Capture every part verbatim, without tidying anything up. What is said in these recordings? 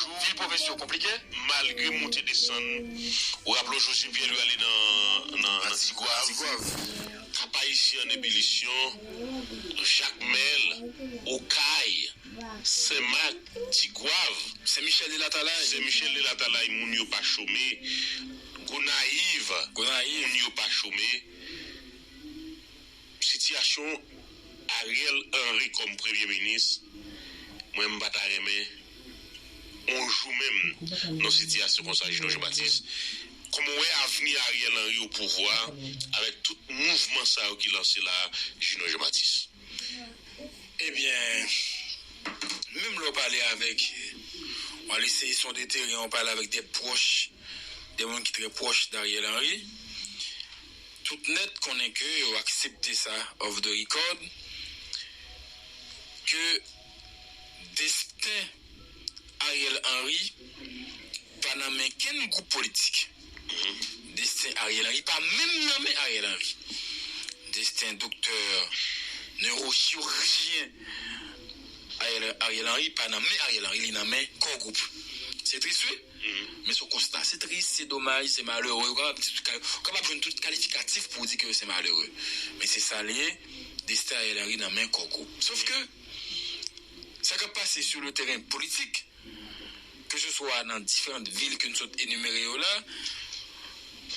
Vi pwofesyon konplike. Malgre monte desann, ou raple w Josué Pierre li ale nan, nan, nan Tigwav. Kap Ayisyen an ebilisyon, Jakmèl, Okay, Senmak, Tigwav, Sen Michèl de Latalay. Sen Michèl de Latalay, moun yo pa chome. Gonayiv, Gonayiv, moun yo pa chome. Sitiyasyon Ariel Henry kòm premye minis, mwen m pa ta renmen on jou menm nan sitiyasyon konsa, Junior Jean Baptiste. Kòman w wè avni Ariel Henry o pouvwa avèk tout mouvman sa yo ki lanse la, Junior Jean Baptiste? Ebyen, menm lè w pale avèk, w al eseye sonde teren, w pale avèk de pwòch, de moun ki trè pwòch Ariel Henry, tout nèt konnen ke yo aksepte sa off the record, ke desten Ariel Henry pa nan men kenn gwoup politik. Desten Ariel Henry pa menm nan men Ariel Henry. Desten doktè newochirurjyen Ariel, Ariel Henry pa nan men Ariel Henry, li nan men Core Group. Se tris, wi. Men se yon konsta, se tris, se domaj, se malere. Ou kapab di tout kal-, ou kapab jwenn tout kalifikatif pou w di ke se malere. Men se sa l ye, desten Ariel Henry nan men Core Group. Sof ke, sa k ap pase sou le teren politik, ke se swa nan diferan vil ke n sot enimere yo la,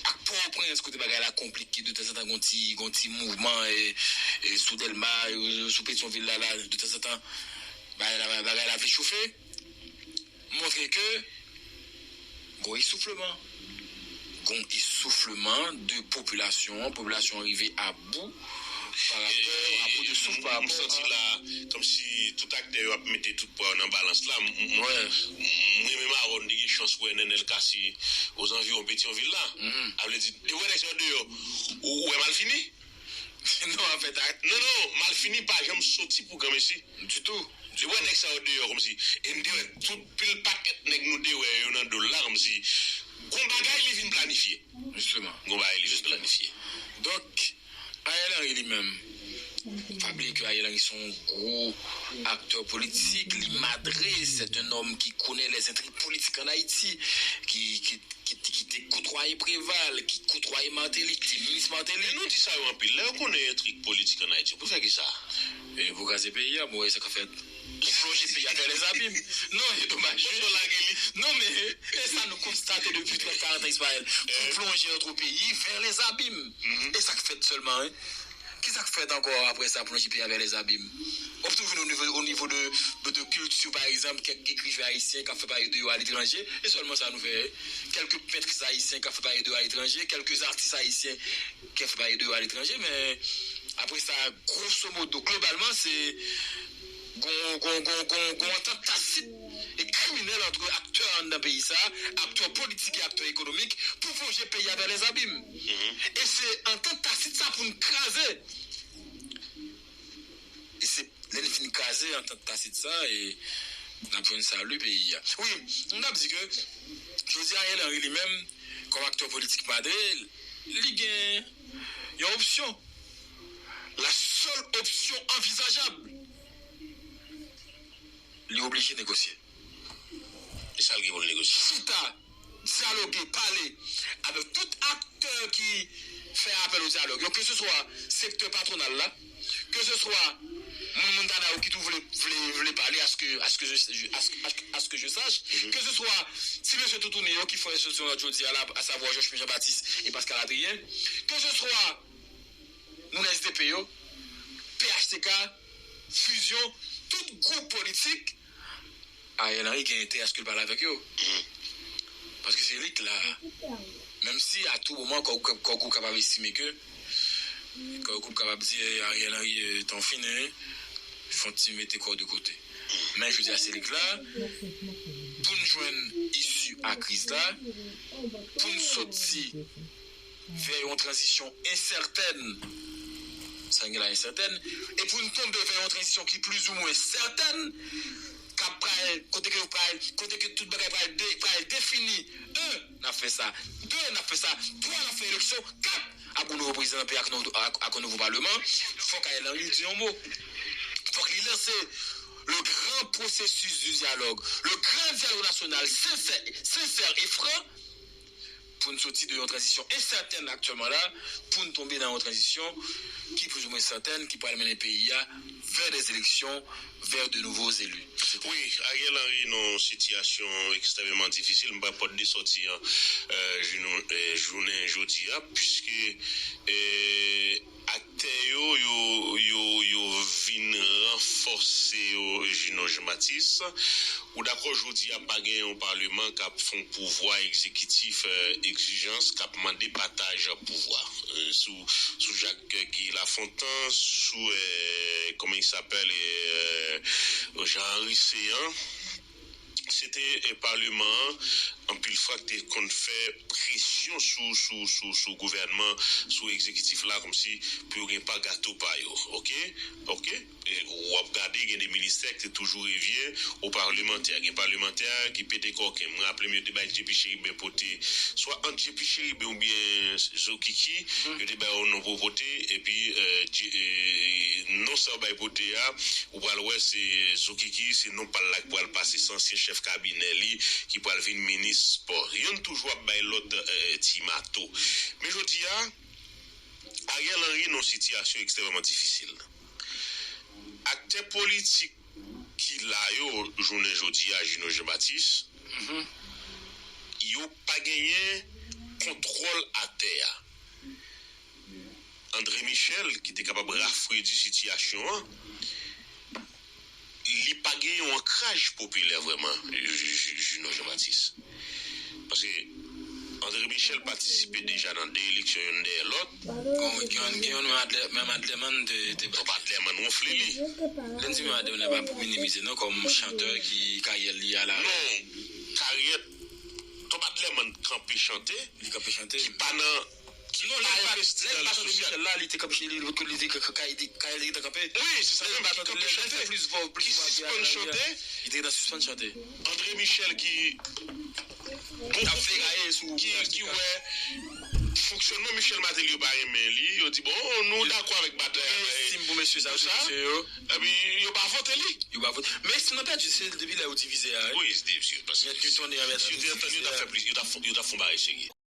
ak Pòtoprens, kote bagay la konplike, de tanzantan gon ti, gon ti mouvman, e, e, sou Dèlma, e, sou Petyonvil la, la, de tanzantan, bagay la, bagay la vle chofe, montre ke gon esoufleman. Gon esoufleman de popilasyon an, popilasyon an rive a bou pa rapò a bout de souf, pa rapò a. M santi la, kòmsi tout aktè yo ap mete tout pwa yo nan balans la. M, m, mwen, m renmen Mawon, m te gen chans wè Nenel Cassy ozanviwon Petyonvil la. Sa vle di, depi w wè nèg sa yo deyò, ou, ou wè Malfini? Non, anfèt, a- Non, non, Malfini pa janm soti pou granmesi. Ditou. Depi w wè nèg sa yo deyò, kòmsi, e m te wè tout pil pakèt nèg nou te wè yo nan do l la, kòmsi, gon bagay li vin planifye. Jisteman. Gon bagay li vin planifye. Donk, Ariel Henry li menm, pa bliye ke Ariel Henry se yon gwo aktè politik, li madre, c'est un homme qui connaît les intrigues politiques en Haïti, ki, ki, ki, ki te kotwaye Preval, ki kotwaye Martelly, ki te minis Martelly. Men nou di sa yo anpil. Lè yo konnen entrig politik ann Ayiti, yo pou fè kisa? E pou kraze peyi a, bon, e sa k ap fèt. Pou plonje peyi a vers les abîmes. Non, e domaj. Pou lage li. Non, men, e sa nou konstate depi trant, karant an, Ismaël. Pou plonje notre pays vers les abîmes. E sa k fèt sèlman, wi. Ki sa k fèt ankò apre sa pou plonje peyi a vers les abîmes? W ap toujou o nivo, o nivo de, de, de kilti, pa egzanp, kèk ekriven ayisyen k ap fè pale de yo aletranje, e sèlman sa nou fè. Kèlke pent ayisyen k ap fè pale de yo aletranje, kèlke atis ayisyen k ap fè pale de yo aletranje, men apre sa, gwoso modo, globalman, se gon, gon, gon, gon, gon antant tasit e kriminèl ant aktè anndan peyi sa, aktè politik e aktè ekonomik, pou plonje peyi a vers les abîmes. E se antant tasit sa pou n kraze. E se lè n fin kraze antant tasit sa, e n ap jwenn sali peyi a. Wi, m t ap di ke jodi a Ariel Henry li menm, kòm aktè politik madre, li gen yon opsyon. La seule option envisageable, li oblije negosye. E sa l gen pou l negosye? Chita, dyaloge, pale avèk tout aktè ki fè apèl o dyalòg yo, ke se swa sektè patwonal la, ke se swa moun Montana yo ki tou vle, vle, vle pale, à ce que, à ce que je, je- à ce, à ce que je sache, ke se swa ti mesye toutouni yo ki fè sesyon jodi a la, à savoir Jochmy Jean Baptiste e Pascal Adrien, ke se swa moun S D P yo, P H T K, Fusion, tout gwoup politik, Ariel Henry gen enterè aske l pale avèk yo. Paske se li k la. Menm si a tou moman, Core Group, Core Group kapab estime ke, Core Group kapab di, eh, Ariel Henry, eh, tan fini, fò n ti mete kò de kote. Men jodi a se li k la, pou n jwenn isi a kriz la, pou n soti vè yon tranzisyon ensètèn, sa gen la ensètèn, e pou n tonbe vè yon tranzisyon ki plizoumwen sètèn, k ap pral, kote ke yo pral, kote ke tout bagay pral de- pral defini. Un, n ap fè sa. De, n ap fè sa. Twa, n ap fè eleksyon. Kat, ak yon nouvo prezidan nan peyi, ak nou- ak, ak yon nouvo paleman. Fòk Ariel Henry di yon mo. Fòk li lanse le gran pwosesis di dyalòg, le gran dyalòg nasyonal sensè, sensè e fran, pou n soti de yon tranzisyon ensètèn aktyèlman la, pou n tonbe nan yon tranzisyon ki plizoumwen sètèn, ki pral mennen peyi a vè dè eleksyon, vè de nouvo eli. Wi, Ariel Henry nan yon sitiyasyon ekstrèmeman difisil. M pa pòt de sòti an jounen jodi a, piske aktè yo, yo, yo, yo vin ranfòse yo Jino Jean Baptiste. Ou dakò, jodi a pa gen yon palman k ap fè yon pouvwa egzekitif egzijans, k ap mande pataj pouvwa sou, sou Jacques Guy Lafontant, sou, comment il s'appelle, Jean Henry Céant. Se te palman an, anpil fwa, ki te konn fè presyon sou, sou, sou, sou gouvènman, sou egzekitif la, kòmsi pou yo gen pa gato pa yo. Oke? Oke? W ap gade, gen de ministè ki te toujou revyen o palmantè. Gen palmantè ki pete kòken. Mwen raple m, yo te bay J P Chérubin pote, swa ant J P Chérubin oubyen Zokiki, yo te bay yon non pou pote, epi non sa yo bay pote a, ou pral wè se Zokiki, se non pa l la ki pral pase, se ansyen chèf kabinè li ki pral vin minis spò. Youn toujou ap bay lòt ti mato. Men jodi a, Ariel Henry nan yon sitiyasyon ekstrèmeman difisil. Aktè politik ki la yo jounen jodi a, Jino Jean Baptiste, yo pa genyen kontwòl atè a. André Michel, ki te kapab rafredi sitiyasyon an, li pa gen yon ankraj popilè vrèman, Jino Jean Baptiste. Paske André Michel patisipe deja nan de eleksyon youn dèyè lòt. Bon, gen, gen yon menm Adlerman te, te Top Adlerman wonfle li. Lè n di menm Adlerman, pa pou minimize non, kòm chantè ki karyè li a la. Non, karyè Top Adlerman kanpe chante. Li kanpe chante. Ki pa nan Non, lè l pa, lè l pa tande Michel la, li te kanpe, li, li te ka, ka, ka, li te kanpe. Wi, se sa menm, ki kanpe chante. Ki sispann chante. Li te ta sispann chante. André Michel ki. K ap feraye sou. Ki, ki wè fonksyònman Michel Martelly yo pa renmen li, yo di, bon, nou dakò avèk batay la. Gen estim pou mesye sa yo, se mesye yo. Epi, yo pa vote li. Yo pa vote. Men estim nan pèdi, se depi lè yo divize a. Wi, se divize. Paske si yo te antann, yo t ap fè plis, yo t ap fè, yo t ap fè yon bagay serye.